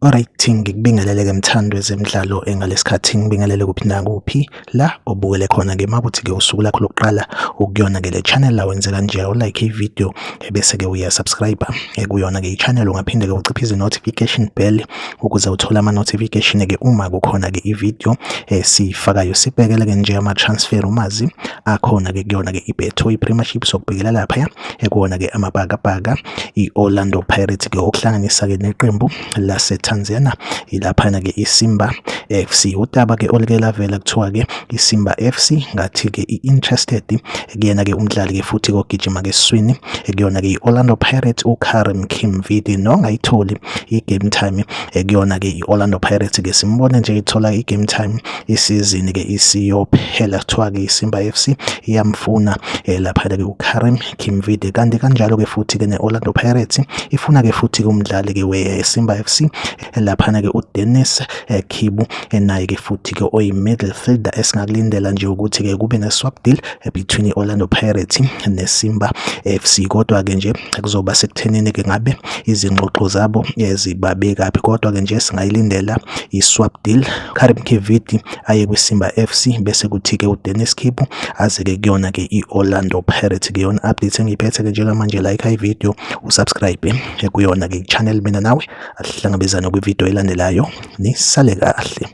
Alright, ngikubingelele-ke mthandi wezemidlalo engalesikhathi ngibingelele kuphi nakuphi la obukele khona-ke makuthi-ke usuku lakho lokuqala ukuyona-ke le channel la wenze kanje ulike i-video ebese-ke uyasubscribe kuyona-ke i-channel. Ungaphinde-ke uciphize i-notification bell ukuze uthole ama-notification-ke uma kukhona-ke i-video esiyifakayo. Sibhekele-ke nje ama-transfer umazi akhona-ke kuyona-ke i-Betway Premiership, sokubhekela laphaya ekuwona-ke amabhakabhaka i-Orlando Pirates ke okuhlanganisa ke neqembu laseTanzania ilaphana ke iSimba FC. Udaba ke olike lavela kuthiwa ke iSimba FC ngathi ke i-interested kuyena ke umdlali ke futhi kogijima ke esiswini kuyona ke i-Orlando Pirates uKarim Kimvidi nongayitholi i-game time kuyona ke i-Orlando Pirates ke simbone nje ithola i-game time isizini ke isiyophela. Kuthiwa ke iSimba FC iyamfuna lapha ke uKarim Kimvide, kanti kanjalo-ke futhi-ke ne-Orlando Pirates ifuna-ke futhi-ke umdlali-ke we-Simba FC laphana-ke uDennis Kibu, naye-ke futhi-ke oyi-midfielder esingakulindela nje ukuthi-ke kube ne-swap deal between i-Orlando Pirates neSimba FC. Kodwa-ke nje kuzoba sekuthenini-ke ngabe izingxoxo zabo zibabekaphi, kodwa-ke nje singayilindela i-swap deal, Karim Kividi aye kwiSimba FC bese kuthi-ke uDennis Kibu aze-ke kuyona-ke i-Orlando Pirates. Ke yona update engiyiphethe-ke njengamanje. Like i-video, usubscribe kuyona-ke i-channel. Mina nawe asihlangabezane kwividiyo elandelayo, nisale kahle.